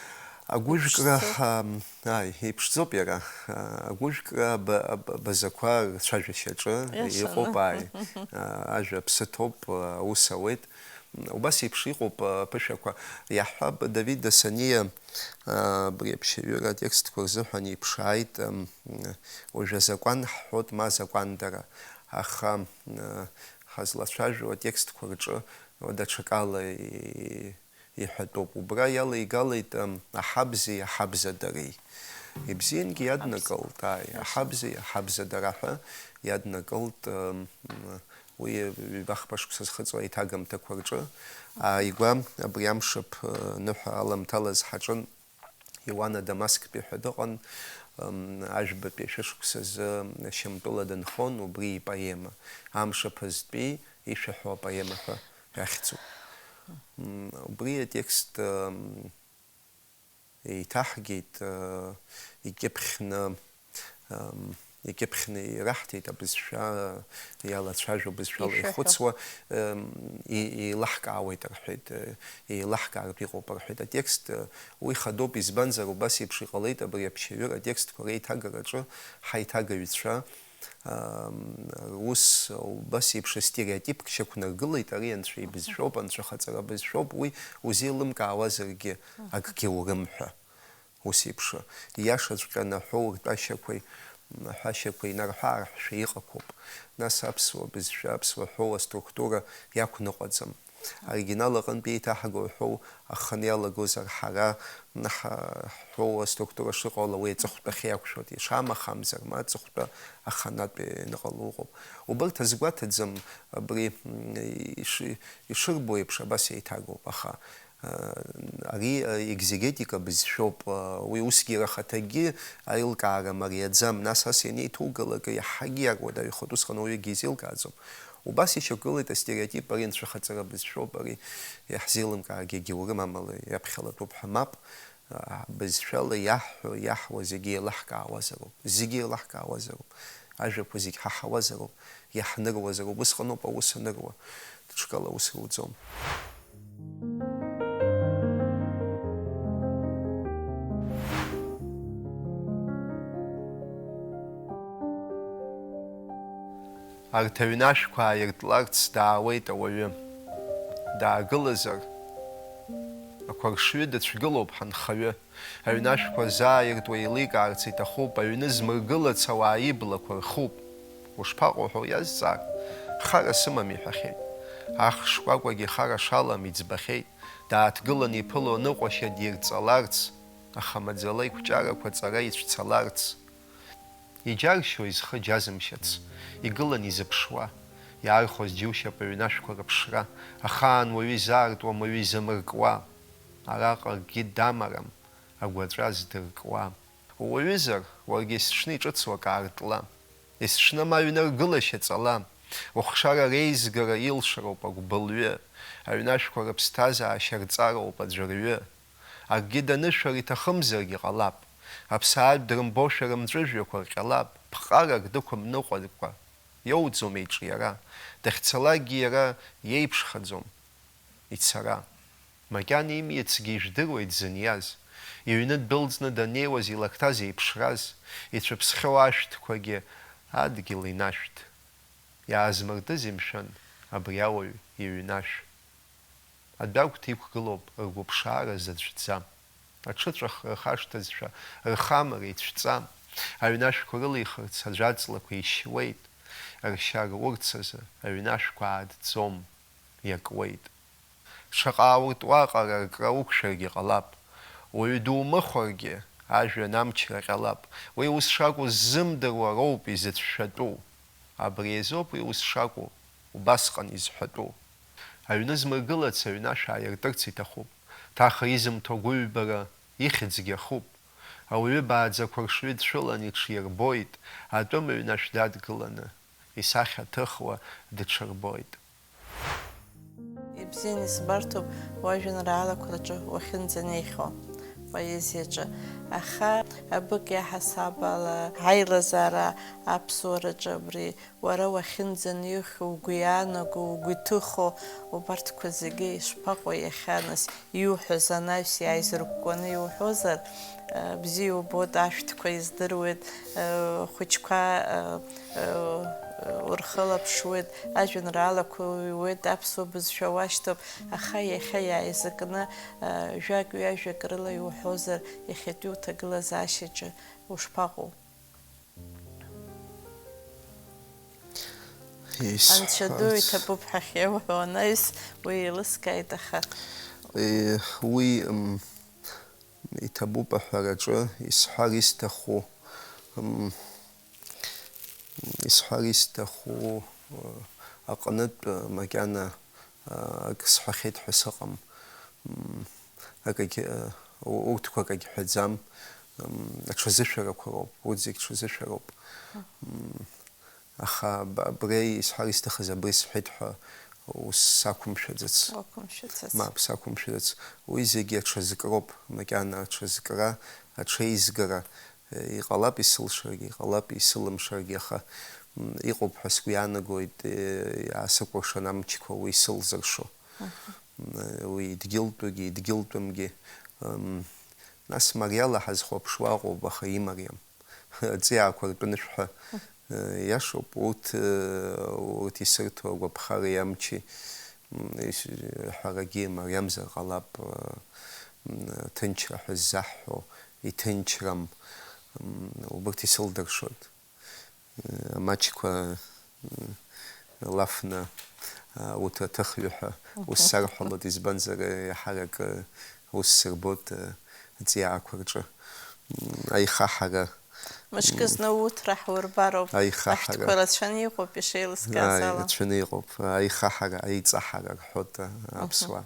Агәыжәкра, Иԥшӡоу? Ам, ааи, иԥшӡоуп иара. А, агәыжәкра аб-, аб-, абазақәа рцәажәашьаҿы Иашаны. Иҟоуп, ааи. А, ажәа аԥсы ҭоуп, а, аус ауеит. Убас еиԥш иҟоуп, а, аԥышәақәа. Иаҳҳәап, Давид Дасаниа, а, абри аԥшьаҩыра атекстқәа рзыҳәан иԥшааит, ам, уажә азакәан ҳҳәоит, ма азакәандара. Аха, а, ҳазлацәажәо атекстқәа рҿы даҽакала и-, иҳәатәуп. Убра иалеигалеит, ам, аҳабзи аҳабзадареи. Ибзиангьы иаднакылт, ааи, Аҳабза. Аҳабзи аҳабзадара ҳәа иаднакылт, ам, уи ҩба-хԥа шықәса зхыҵуа аиҭагамҭақәа рҿы. Ааигәа абри амшаԥ, а, ныҳәа аламҭалаз ҳаҿын. Иоана Дамасктәи ҳәа дыҟан, м, ажәбатәи ашәышықәсазы Шьамтәыла дынхон, убри ипоема, Амш аԥызтәи ишәаҳәо апоема ҳәа иахьӡуп. М, убри атекст, м, еиҭаҳгеит, э, икьыԥхьны, м, икьыԥхьны ираҳҭеит, абызшәа иалацәажәо, бызшәала Ишәаҳәо. Ихәыцуа, м, и-, еилаҳкаауеит рҳәеит, э, еилаҳкаартә иҟоуп рҳәеит атекст, э, уи хадоуп, избанзар, убас еиԥш иҟалеит абри аԥшьаҩыра атекстқәа реиҭагараҿы ҳаиҭагаҩцәа, ам, рус убас еиԥш астереотипк шьақәнаргылеит, ари анцәа ибызшәоуп, анцәа хаҵара бызшәоуп, уи узеилымкаауазаргьы акгьы аурым ҳәа. Ус еиԥш, ииашаҵәҟьаны аҳәоу ртәашьақәеи аҳәашьақәеи инарҳәы-аарҳәшәа иҟақәоуп. Нас аԥсуа бызшәа, аԥсуа ҳәоу аструктура иақәныҟәаӡам. Аоригинал аҟынтә еиҭаҳго аҳәоу аханы иалагозар, ҳара ҳа-, ҳҳәоу аструктура шыҟало уи аҵыхәтәахьы иақәшәоит, ишамахамзар, ма аҵыхәтәа аханатә ианыҟало ыҟоуп. Убарҭ азгәаҭаӡам абри, м, иши-, ишырбо еиԥш абас еиҭагоуп, аха Ари, а, екзегетика бызшәоуп, а, уи усгьы иара ахаҭагьы аилкаара мариаӡам, нас ас ианеиҭугалак, иаҳагьы иаруадаҩхоит, усҟан ауаҩы акгьы изеилкааӡом. Убас ишьақәгылеит астереотип, ари анцәахаҵара бызшәоуп, ари иаҳзеилымкааргьы егьаурым, амала иаԥхьалатәуп ҳәа мап, а, бызшәала иаҳҳәо, иаҳуа зегьы еилаҳкаауазароуп, зегьы еилаҳкаауазароуп, ажәақәа зегь ҳаҳауазароуп, иаҳныруазароуп, усҟаноуп аус аныруа, ҽкала аус руӡом. Арҭ аҩнашәқәа ааиртларц даауеит ауаҩы. Даагылазар, Ақәаршҩы дыцәгылоуп ҳанхаҩы. Аҩнашәқәа зааиртуа еиликаарц иҭахуп, аҩны змыргылац ауаа иблақәа рхуп. Ушԥаҟоу ҳәа уиазҵаар, хара сымам иҳәахьеит. Ахш кәакәагьы хара шалам иӡбахьеит. Дааҭгыланы иԥыло аныҟәашьа дирҵаларц, аха маӡала иқәҿиарақәа ҵара ицәцаларц. Иџьаршьои зхы џьазымшьац, игылан изыԥшуа, иаархәоз џьушьап аҩнашәқәа рыԥшра, ахаан уаҩы изаартуам, уаҩы изамыркуа, араҟа акгьы дамарам, агәаҵәа здыркуа. Ууаҩызар, уаргьы есҽны иҿыцу акы аартла, есҽны ма аҩны аргылашьа ҵала, ухшара реизгара илшароуп агәбылҩы, аҩнашәқәа рыԥсҭазаашьа рҵароуп аӡәырҩы. Акгьы данышәар иҭахымзаргьы ҟалап. Аԥсаатә дрымбошәа рымҵәыжәҩақәа рҟьалап, ԥҟарак дықәымныҟәакәа, иоуӡом еиҿиара. Дахьцалакгьы иара иеиԥшхаӡом ицара. Макьана имиацгьы ижәдыруеит дзыниаз. Иҩны дәылҵны даннеиуаз илакҭа зеиԥшраз, ицәыԥсхьоу ашәҭқәагьы адгьыл инашәҭ. Иаазмыртызеи, мшәан, абри ауаҩ иҩнашә? Адәагәҭа иқәгылоуп ргәыԥшаара заҵәӡа. Аҽыҵәахра хашҭызшәа, рхамара ицәҵа. Аҩнашәқәа рылихырц аӡәаҵлақәа ишьуеит. Ршьа рурц азы аҩнашәқәа аадҵом, иакуеит. Шаҟа ауртә уаҟара ркра уқәшәаргьы ҟалап. Уаҩы думыхәаргьы, ажәҩан амчра ҟьалап. Уи ус шакәу ззымдыруа роуп изыцәшәатәу. Абри азоуп уи ус шакәу, убасҟан изҳәатәу. Аҩны змыргылац аҩнашә ааиртырц иҭахуп. Ҭаха изымҭо агәыҩбара ихьӡгьы ахуп. Ауаҩы бааӡақәа ршҩы дшәылан иҽирбоит, атәым ҩнашә дадгыланы, исахьа ҭыхуа дыҽырбоит. Ибзианы исбарҭоуп уажәеинраалақәа рҿы уахьынӡанеихьоу поезиаҿы, аха абык иаҳасаб ала ҳаилазаара аԥсуараҿы абри уара уахьынӡаныхьу, угәы иаанаго, угәы иҭыхо, убарҭқәа зегьы ишԥаҟоу иахьа, нас, иуҳәаз анаҩс иааизыркәкәаны иуҳәозар, э, бзиа убоит, ашәҭқәа издыруеит, э, хәыҷқәа, э, э, урхылаԥшуеит, ажәеинраалақәа уҩуеит, аԥсуа бызшәа уашьҭоуп, аха иахьа иааизакны, э, жәак-ҩажәак рыла иуҳәозар, иахьатәи уҭагылазаашьаҿы ушԥаҟоу? Анцәа ду иҭабуп ҳәа ахьиауҳәо анаҩс, уи еилыскааит, аха. Е, уи, м, иҭабуп аҳәараҿы исҳәар исҭаху, м, исҳәар исҭаху, э, аҟнытә, э, макьана, э, ак сҳәахьеит ҳәа сыҟам. М, акагь, э, у-, урҭқәа акагь ҳәаӡам. М, аҽазышәарақәа роуп, урҭ зегь ҽазышәароуп. М, аха аб-, абри исҳәар исҭахыз абри сҳәеит ҳәа ус сақәымшәаӡац. Уақәымшәаӡац. Мап, сақәымшәаӡац. Уи зегьы аҽазкроуп, макьана аҽазкра, аҽеизгара, э, иҟалап исылшаргьы, иҟалап исылымшаргьы, аха, м, иҟоуп ҳәа сгәы иаанагоит, э, иаасыкәыршан амчқәа уи сылзыршо. Мгм. М, уи идгьылтәугьы, идгьылтәымгьы, м, нас мариала ҳазхәаԥшуа ыҟоуп, аха имариам. Аҵиаақәа ртәы анышәҳәа, э, иашоуп, урҭ, э, урҭ исырҭо агәаԥхареи амчи, м, ис-, ҳәарагьы мариамзар ҟалап, э, м, ҭынчра ҳәа ззаҳҳәо, иҭынчрам, м, убырҭ исылдыршоит. Э, амаҷқәа, м, лафны, а, урҭ аҭыхҩы ҳәа ус сарҳәалоит, избанзар, э, иаҳарак, э, ус сырбоит, э, аҵиаақәа рҿы. М, аихаҳара. Мышкы зны уҭра ҳурбароуп. Аихаҳара. Ашәҭқәа рацәаны иҟоуп, ишеилыскааз ала. Ааи, рацәаны иҟоуп. Аихаҳара, аиҵаҳара рҳәоит, а, аԥсуаа.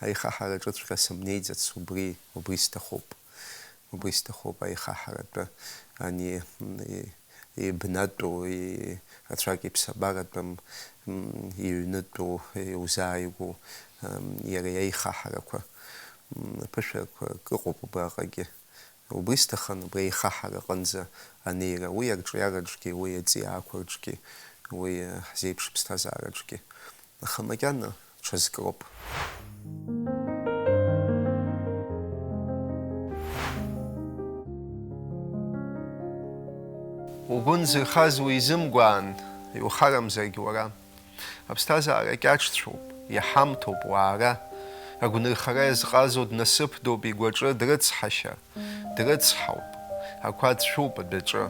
Аихаҳараҿыҵәҟьа сымнеиӡац, убри, убри сҭахуп. Убри сҭахуп, аихаҳаратәы ани, м, и-, ибнатәу, и-, рацәак иԥсабаратәым, м, иҩнытәу, иузааигәоу, м, иара иаихаҳарақәа. М, ԥышәарақәак ыҟоуп убраҟагьы. Убри сҭахын, убри аихаҳара аҟынӡа анеира, уи арҿиараҿгьы, уи аҵиаақәа рҿгьы, уи, э, ҳзеиԥш ԥсҭазаараҿгьы. Аха макьана ҽазкроуп. Угәы нзырхаз уизымгәаан, иухарамзаргь уара. Аԥсҭазаара кьаҿцәоуп, иҳамҭоуп уаара. Агәнырхара иазҟазоу днасыԥдоуп игәаҿы, дрыцҳашьа, дрыцҳауп, ақәа ацәуп адәаҿы.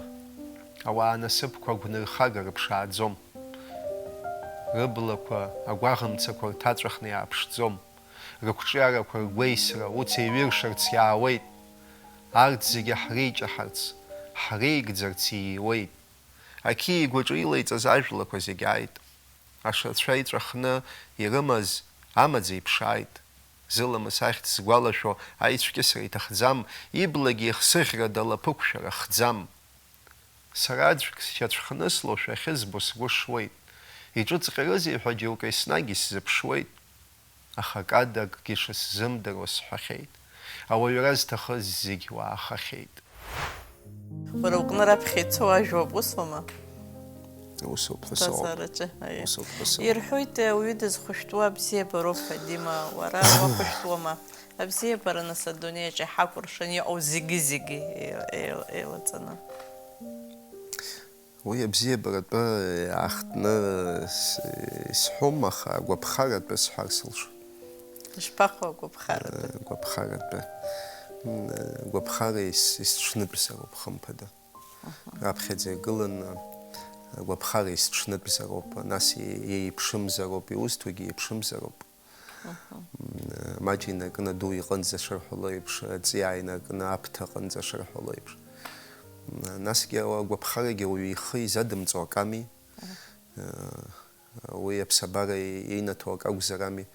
Ауаа насыԥқәа агәнырхага рыԥшааӡом. Рыблақәа агәаӷымцақәа рҭаҵәахны иааԥшӡом. Рықәҿиарақәа ргәеисра уц еиҩыршарц иаауеит. Арҭ зегьы ҳреиҷаҳарц, ҳреигӡарц ииуеит. Ақьиа игәаҿы илеиҵаз ажәлақәа зегь ааит. Ашацәа иҵәахны ирымаз амаӡа иԥшааит. Зыламыс ахьӡ згәалашәо аицәкьысра иҭахӡам, иблагьы ихсыӷьрада лаԥықәшәара хӡам. Сара аӡәк сшьацәхнысло шәахьызбо сгәы шуеит. Иҿыҵҟьарызеи ҳәа џьоук еснагь исзыԥшуеит. Аха акада акгьы шысзымдыруа сҳәахьеит. Ауаҩра зҭахыз зегь уаахахьеит. Уара уҟны раԥхьа ицо ажәоуп, усоума? Усоуп ҳәа сыҟоуп. Ԥсҭазаараҿы, аиеи. Усоуп ҳәа сыҟоуп. Ирҳәоит, ауаҩы дызхәышәтәуа абзиабароуп ҳәа, Дима, уара уахәышәтәуама? Абзиабара, нас, адунеиаҿ иҳакәыршан иҟоу зегьы-зегьы еил-, еил-, еилаҵаны. Уи абзиабаратәы иаахтны с-, исҳәом, аха агәаԥхаратәы сҳәар сылшоит. Ишԥаҟоу агәаԥхаратәы? Э, агәаԥхаратәы. М, э, агәаԥхара ис-, исҽнытәзароуп, хымԥада. Аха. Раԥхьаӡа игыланы агәаԥхара исҽнытәзароуп, нас и-, еиԥшымзароуп, иузҭогьы еиԥшымзароуп. Аха. М, э, маҷ инаркны аду иҟынӡа шырҳәало еиԥш, аҵиаа инаркны аԥҭа аҟынӡа шырҳәало еиԥш. М, насгьы агәаԥхарагьы ауаҩы ихы изадымҵо аками. Аха. Э, уи аԥсабара инаҭо акы акәзарами.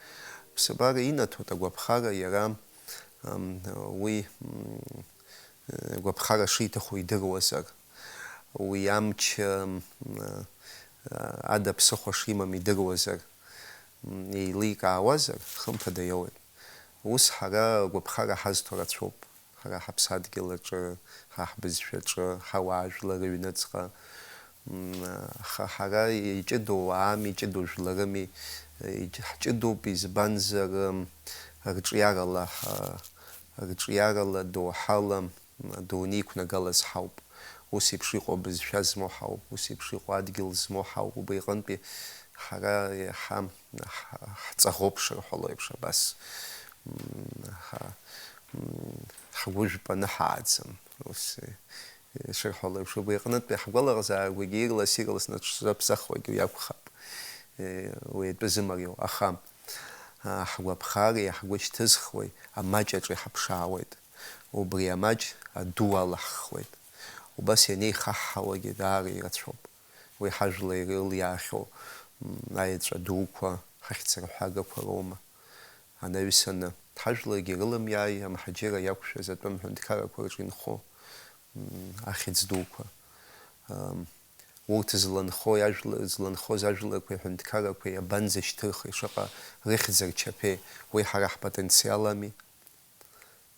Аԥсабара инаҭоит агәаԥхара, иара, ам, уи, м, гәаԥхара шиҭаху идыруазар, уи амч, м, ада ԥсыхәа шимам идыруазар, м, еиликаауазар, хымԥада иоуеит. Ус ҳара агәаԥхара ҳазҭо рацәоуп. Ҳара ҳаԥсадгьыл аҿы, ҳа ҳбызшәаҿы, ҳауаажәлар рыҩныҵҟа. М, аха ҳара иҷыдоу уаами, иҷыдоу жәларыми, иҷ-, ҳҷыдоуп, избанзар, м, рҿиарала ҳа-, рҿиарала, доуҳала, м, адунеи иқәнагалаз ҳауп. Ус еиԥш иҟоу абызшәа змоу ҳауп, ус еиԥш иҟоу адгьыл змоу ҳауп, убри аҟынтәи ҳара иаҳа ҳ-, ҳҵаӷоуп шырҳәало еиԥш абас. М, ҳа-, м, ҳгәы жәпаны ҳааӡам. Ус, э, шырҳәало еиԥш, убри аҟнытә ҳгәалаҟазаарақәагьы ирлас-ирласны ҽзаԥсахуагьы уи акәхап. Э, уи атәы зымариоу. Аха, а, ҳгәаԥхареи ҳгәы шьҭызхуеи амаҷ аҿы иҳаԥшаауеит. Убри амаҷ аду алаҳхуеит. Убас ианеихаҳҳауагьы даара ирацәоуп. Уи ҳажәлар ирылиаахьоу, м, аеҵәа дуқәа, ҳахьӡырҳәагақәа роума? Анаҩсаны, ҳажәлагьы рылымиааи амҳаџьырра иақәшәаз атәым ҳәынҭқаррақәа рҿы инхо, м, ахьӡ дуқәа. Ам, урҭ зланхои ажәла-, зланхоз ажәларқәеи аҳәынҭқаррақәеи абанӡашьҭырхи, шаҟа рыхьӡ рчаԥеи, уи ҳара ҳпотенциалами?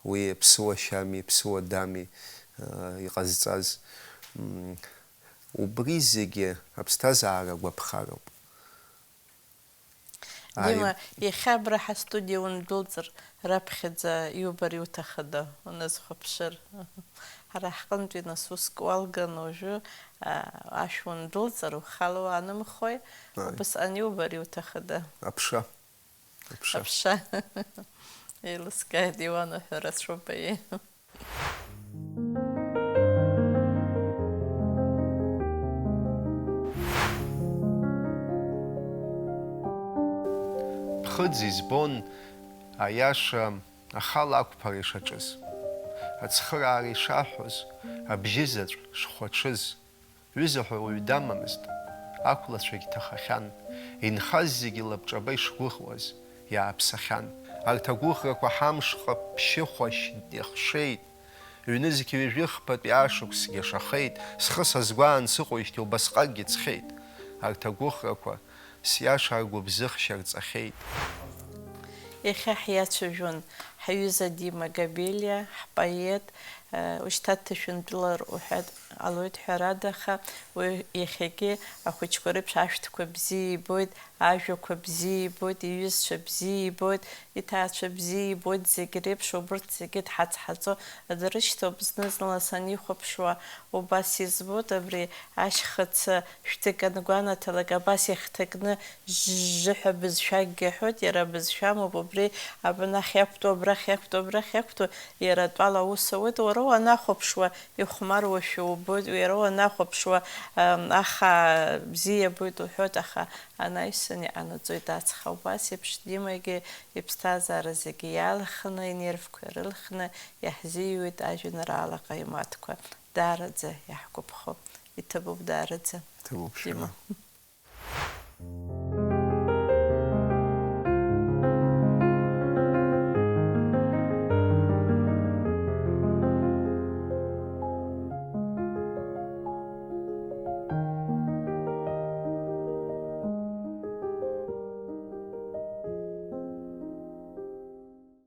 Уи ԥсуашьами, ԥсуадами, а, иҟазҵаз. М, убри зегьы аԥсҭазаара гәаԥхароуп. Дима, ааи. Иахьа абра ҳастудиа ундәылҵыр, раԥхьаӡа иубар иуҭахыда, уназхәаԥшыр? Ҳара ҳҟынтәи нас уск уалган уажәы, а, ашә ундәылҵыр, ухала уаанымхои, ааи. Убасҟан иубар иуҭахыда? Аԥша. Аԥша. Аԥша. Еилыскааит, иуанаҳәо рацәоуп, аиеи. Ԥхыӡ избон, аиаша, ахала ақәԥара ишаҿыз, ацхыраара ишаҳәоз, абжьы заҵә шхәаҽыз. Ҩыза ҳәа уаҩ дамамызт, ақәлацәагь ҭахахьан, инхаз зегьы лабҿаба ишгәыӷуаз, иааԥсахьан. Арҭ агәыӷрақәа ҳамшҟа ԥшьыхәашь иахшеит, ҩнызқь ҩажәи хԥатәи ашықәсгьы ашахеит, схы сазгәаан сыҟоижьҭеи убасҟакгьы ҵхеит. Арҭ агәыӷрақәа сиаша ргәыбзыӷшьа рҵахьеит. Иахьа ҳиацәажәон ҳаҩыза Дима Габелиа, ҳпоет, Ушьҭа дҭышәынтәалар уҳәа ҟалоит, ҳәарада, аха уи иахьагьы ахәыҷқәа реиԥш ашәҭқәа бзиа ибоит, ажәақәа бзиа ибоит, иҩызцәа бзиа ибоит, иҭаацәа бзиа ибоит, зегь реиԥш убырҭ зегьы дҳацҳаҵо дрышьҭоуп. Зны-зынла санихәаԥшуа убас избоит, абри ашьхыц шәҭык ангәанаҭалак, абас иахьҭакны жжжы ҳәа бызшәакгьы аҳәоит, иара бызшәамоуп, убри абнахь иақәтәоу, абрахь иақәтәоу, абрахь иақәтәоу, иара атәала аус ауеит. Уара уанахәаԥшуа, ихәмаруашәа убоит, уара уанахәаԥшуа, ам, ахаа бзиа иабоит уҳәоит, аха анаҩсан иҟанаҵоит ацха. Убас еиԥш Димагьы иԥсҭазаара зегьы иалхны, инервқәа ирылхны иаҳзиҩуеит ажәеинраала ҟаимаҭқәа. Даараӡа иаҳгәаԥхо. Иҭабуп даараӡа. Иҭабуп, Дима. Шәара.